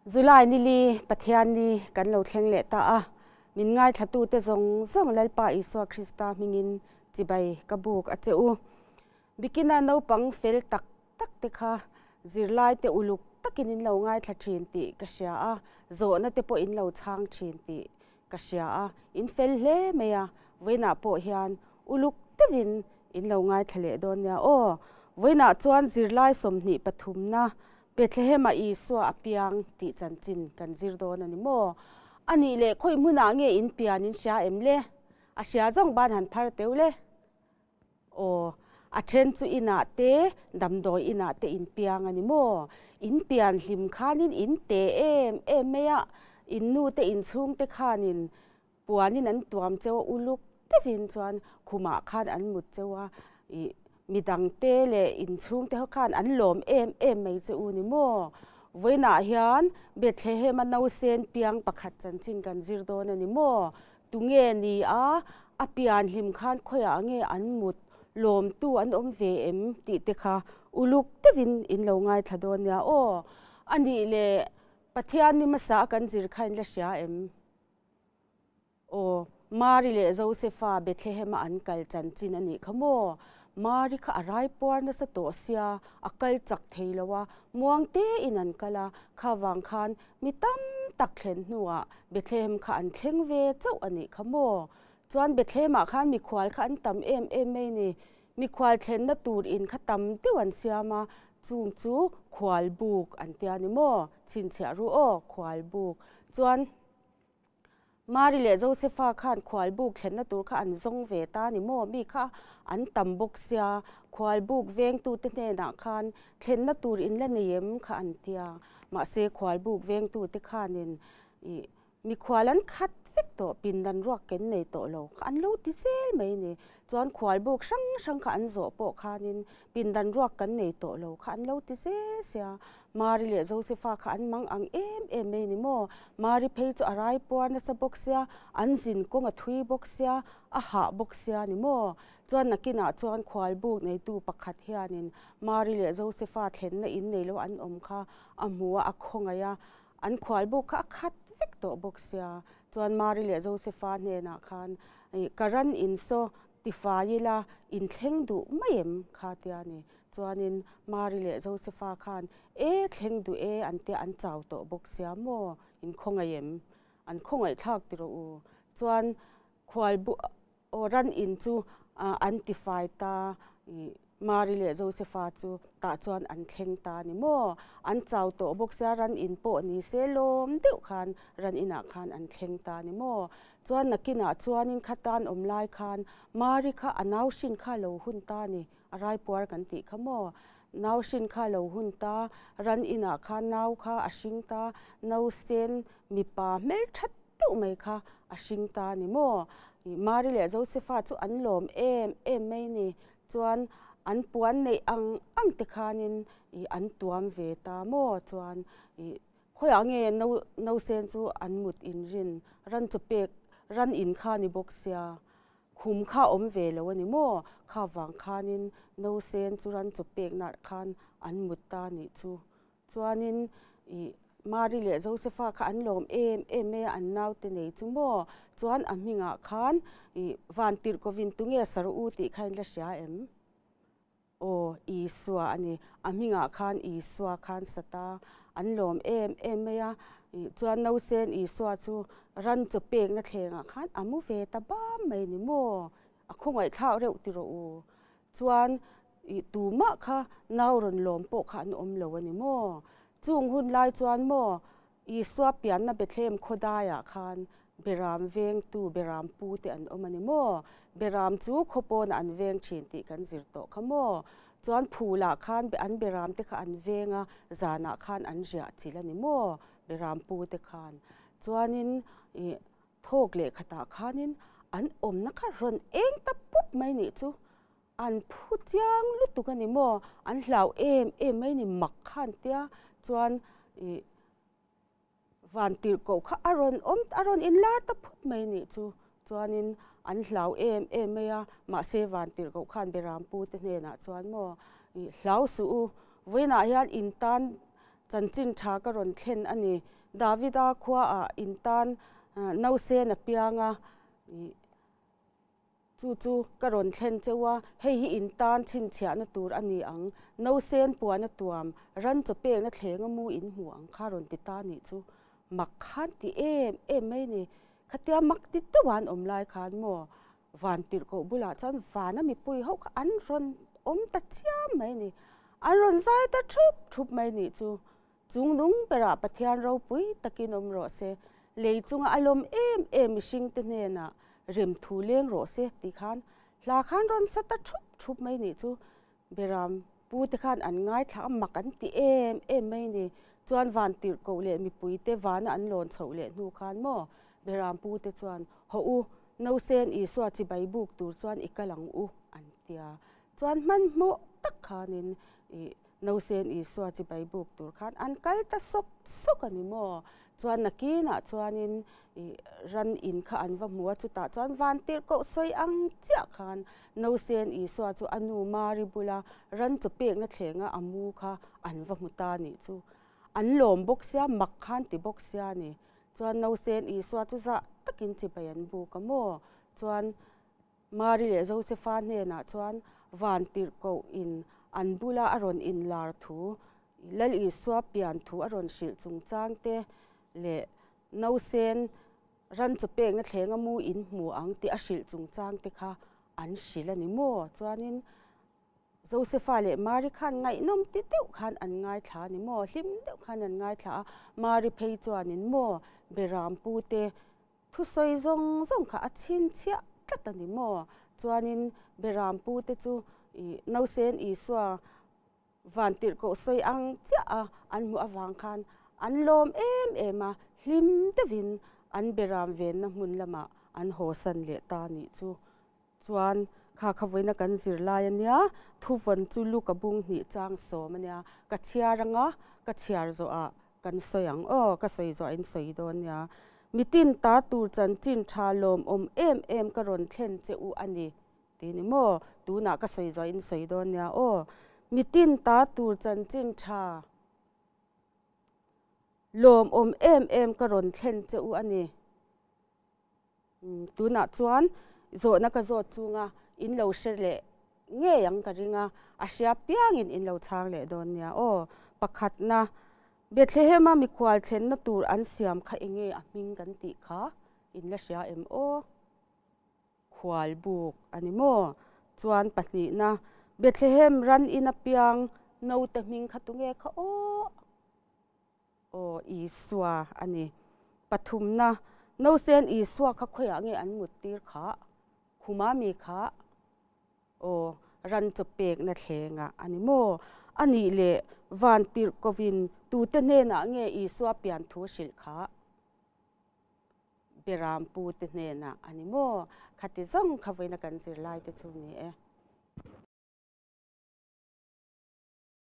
July nili Pathianni kan lo thleng leh ta a, min ngaithlatute zawng zawng Lalpa Isua Krista hmingin chibai ka buk a che u. Bikina naupang fel tak tak te kha zirlaite uluk takin in lo ngaithla thin tih ka hria a, zawhna te pawh in lo chhang thin tih ka hria a, in fel hle mai a, vawiinah pawh hian uluk deuhin in lo ngaithla leh dawn nia aw. Vawiinah chuan zirlai 20 pathumna Bethlehem-ah Isua a piang tih chanchin kan zir dawn a ni maw? A nih leh khawi hmunah nge in pian in hria em le? A hria zawng ban han phar teuh le. Aw, a then chu inah te, damdawi inah te in piang a ni maw? In pian hlim khanin in te em em mai a, in nu te in chhung te khanin puanin an tuam cheu a, uluk deuhin chuan khumah khan an mut cheu a, ih midang te leh in chhung te ho khan an lawm em em mai che u ni maw? Vawiinah hian Bethlehem-a nausen piang pakhat chanchin kan zir dawn a ni maw? Tunge ni a, a pian hlim khan khawiah nge an mut lawmtu an awm ve em tih te kha uluk deuhin in lo ngaithla dawn nia aw. A nih leh Pathian ni hmasa a kan zir kha in la hria em? Aw, Mari leh Josefa Bethlehem-a an kal chanchin a nih kha maw? Mari kha a rai puar nasa tawh sia, a kal chak thei lo a, muang tein an kal a, kha vang khan Mi tam tak thlen hnuah Bethlehem kha an thleng ve chauh a nih kha maw? Chuan Bethlehem-ah khan mikhual kha an tam em em mai ni. Mikhual thlenna tur in kha tam deuh an siam a, chung chu khual buk an tia ni maw? Chhinchhiah ru aw, khual buk. Chuan. Mari leh Josefa khan khualbuk thlenna tur kha an zawng ve ta ni maw? Mi kha an tam bawk sia, khualbuk vengtute hnenah khan thlenna tur in la nei em kha an tia. Mahse khualbuk vengtute khanin ih mikhual an khat vek tawh, pindan ruak ken nei tawh lo kha an lo ti zel mai ni. Chuan khualbuk hrang hrang kha an zawh pawh khanin pindan ruak kan nei tawh lo kha an lo ti zel sia. Mari leh Josefa kha an mang ang em em mai ni maw? Mari phei chu a rai puar nasa bawk sia, an zin kawng a thui bawk sia, a hah bawk sia ni maw? Chuan nakinah chuan khualbuk neitu pakhat hianin Mari leh Josefa thlenna in nei lo an awm kha a hmu a, a khawngaih a, an khualbuk kha a khat vek tawh bawk sia. Chuan Mari leh Josefa hnenah khan, Ka ran in saw tifai ila in thleng duh mai em? kha tia ni. Chuanin Mari leh Josefa khan, E, thleng duh e, an tia an chau tawh bawk sia maw? In khawngaih em? An khawngaih thlak ti rawh u. Chuan khual bu aw ran in chu an tifai ta i Mari leh Josefa chu tah chuan an thleng ta ni maw? An chau tawh bawk sia ran in pawh ni se lawm deuh khan ran inah khan an thleng ta ni maw? Chuan nakinah chuanin khatan awm lai khan Mari kha a nau hrin kha lo hun ta ni. A raipuar kan tih kha maw? Nau hrin kha lo hun ta, ran inah khan nau kha a hring ta, nausen mipa hmeltha deuh mai kha a hring ta ni maw? Mari leh Josefa chu an lawm em em mai ni. Chuan an puan neih ang ang te khanin ih an tuam ve ta maw? Chuan ih khawiah nge nausen chu an mut inrin ran chu pek ran in kha ni bawk sia. Khum kha awm ve lo a ni maw? Kha vang khanin nausen chu ran chawp peknaah khan an mut ta nih chu. Chuanin ih Mari leh Josefa kha an lawm em em mai a, an naute nei chu maw? Chuan a hmingah khan ih Vantirhkovin tunge sar u tih kha in la hria em? Aw, Isua a ni. A hmingah khan Isua khan sata an lawm em em mai a. Chuan nausen Isua chu ran chaw pekna thlengah khan a mu ve ta bam mai ni maw? A khawngaihthlak reuh ti rawh u. Chuan tumah kha nau rawn lawm pawh kha an awm lo a ni maw? Chung hun lai chuan maw Isua pianna Bethlehem khawdaiah khan Beram vengtu, Beram pu te an awm a ni maw? Beram chu khaw pawnah an veng thin tih kan zir tawh kha maw? Chuan phulah khan an Beram te kha an veng a, zanah khan an riah chilh a ni maw? Beram pu te khan. Chuanin ih thawk leh khatah khanin an awmna kha rawn eng ta pup mai nih chu. An phu chiang lutuk a ni maw? An hlau em em mai ni mak khan tia chuan ih van tirhkoh kha a rawn awm a rawn inlar ta phut mai nih chu. Chuanin an hlau em em mai a, mahse van tirhkoh khan Berampu te hnenah chuan maw ih hlau suh u, vawiinah hian in tan. Chanchin tha ka rawn thlen a ni. Davida khuaah in tan nausen a piang a, chu chu ka rawn thlen cheu a, hei hi in tan chhinchhiahna tur a ni ang. Nausen puan a tuam, ran chaw pekna thlenga mu in hmu ang kha rawn ti ta nih chu mak khan ti em em mai ni. Khatia mak ti deuh an awm lai khan maw Van tirhkoh bulah chuan vana mipui ho kha an rawn awm ta chiam mai ni. An rawn zai ta thup thup mai nih chu. Chung nung berah Pathian ropui takin awm rawh se, lei chunga a lawm em em mihringte hnenah rem thu leng rawh se tih khan hla khan rawn sa ta thup thup mai nih chu. Beram pute khan an ngaithla a, mak an ti em em mai ni. Chuan van tirhkoh leh mipuite vana an lawn chhoh leh hnu khan maw Beram pute chuan, Hawh u, Nausen Isua chibai buk tur chuan i kal ang u, an ti a. Chuan hmanhmawh tak khanin i Nausen Isua chibai buk tur khan an kal ta sawk sawk a ni maw? Chuan nakinah chuanin i ran in kha an va hmu a, chutah chuan van tirhkoh sawi ang chiah khan Nausen Isua chu a nu Mari bula ran chaw pekna thlenga a mu kha an va hmu ta nih chu. An lawm bawk sia, mak khan ti bawk sia a ni. Chuan Nausen Isua chu zah takin chibai an buk a maw? Chuan Mari leh Josefa hnenah chuan van tirhkoh in an bula a rawn inlar thu, Lal Isua pian thu a rawn hrilh chungchang te leh Nausen ran chaw pekna thlenga mu in hmu ang tih a hrilh chungchang te kha an hrilh a ni maw? Chuanin Josefa leh Mari khan ngaihnawm ti deuh khan an ngaithla a ni maw? Hlim deuh khan an ngaithla a, Mari phei chuanin maw Beram pute thusawi zawng zawng kha a chhinchhiah tlat a ni maw? Chuanin Beram pute chu ih Nausen Isua van tirhkoh sawi ang chiah a an hmuh avang khan an lawm em em a, hlim deuhin an Beram venna hmun lamah an hawsan leh ta nih chu. Chuan kha kha vawiina kan zir lai a nia, thuvawn chu lu ka bung hnih chang sawm a nia, ka chhiar anga ka chhiar zawhah kan sawi ang aw, ka sawi zawhah in sawi dawn nia. Mitin tar tur chanchin tha lawmawm em em ka rawn thlen che u a ni tih ni maw, tunah ka sawi zawhah in sawi dawn nia aw. Mitin tar tur chanchin tha lawmawm em em ka rawn thlen che u a ni. Tunah chuan zawhna ka zawt chunga in lo hre leh ngei ang ka ring a, a hria piangin in lo chhang leh dawn nia aw. Pakhatna, Bethlehema mikhual thlenna tur an siam kha enge a hming kan tih kha in la hria em aw? Khual buk a ni maw? Chuan pahnihna, Bethlehem ran in apiang naute hming kha tunge kha aw? Aw, Isua a ni. Pathumna, Nausen Isua kha khawiah nge an mut tir kha? Khuma mi kha? Aw, ran chaw pekna thlengah a ni maw? A nih leh van tirh kovin tute hnenah nge Isua pian thu hrilh kha? Beram pute hnenah a ni maw? Khati zawng kha vawiina kan zirlaite chu ni e.